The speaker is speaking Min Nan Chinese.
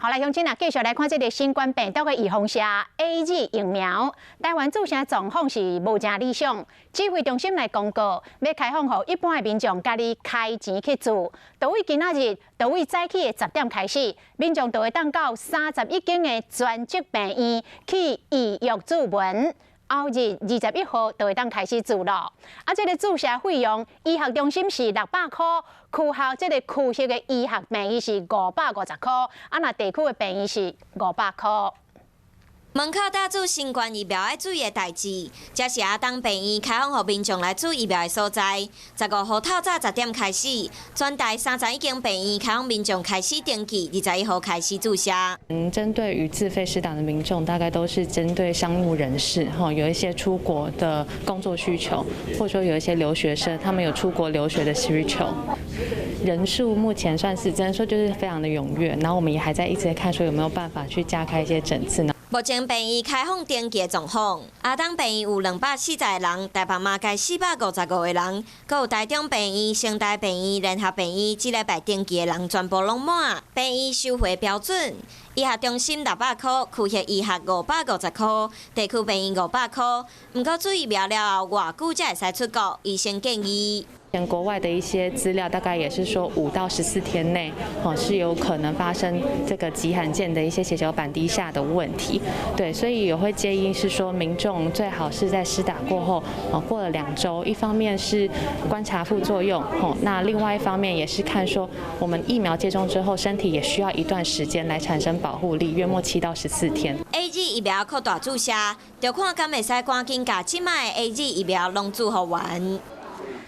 好來，鄉親啊，繼續來看這个新冠病毒的預防射 AZ 疫苗，台灣注射狀況是無誠理想。指揮中心來公告，欲開放予一般的民眾家己開錢去注。就對今仔日，就對早起的10點開始，民眾就會當到31間的專責病院去預約注文。後日21號就會當開始注囉。啊，這个注射費用，醫學中心是600箍，區學這个區域的醫學病院是550箍，啊，若地區的病院是500箍。門口打注新冠疫苗愛注意的代誌，這是阿東病院開放予民眾來注疫苗的所在。15號透早10點開始，全台31間病院開放民眾開始登記，21號開始注射。針對於自費施打的民眾，大概都是針對商務人士，哈，有一些出國的工作需求，或者說有一些留學生，他們有出國留學的需求。人數目前算是只能說就是非常的踴躍，然後我們也還在一直在看，說有沒有辦法去加開一些診次呢？目前病院開放登記的狀況，阿東病院有240個人，台北嘛共455個人，閣有台中病院、成大病院、聯合病院，這禮拜登記的人全部攏滿。病院收費標準，醫學中心600箍，區域醫學550箍，地區病院500箍。毋過注疫苗了後，偌久才會使出國？醫生建議。國外的一些資料，大概也是說5到14天內，哦是有可能發生這個極罕見的一些血小板低下的問題。對，所以也會建議是說，民眾最好是在施打過後，哦過了2週，一方面是觀察副作用，哦，那另外一方面也是看說，我們疫苗接種之後，身體也需要一段時間來產生保護力，約莫7到14天。 AZ 疫苗擴大注射，就看敢會使趕緊共這擺的 AZ 疫苗攏注予完。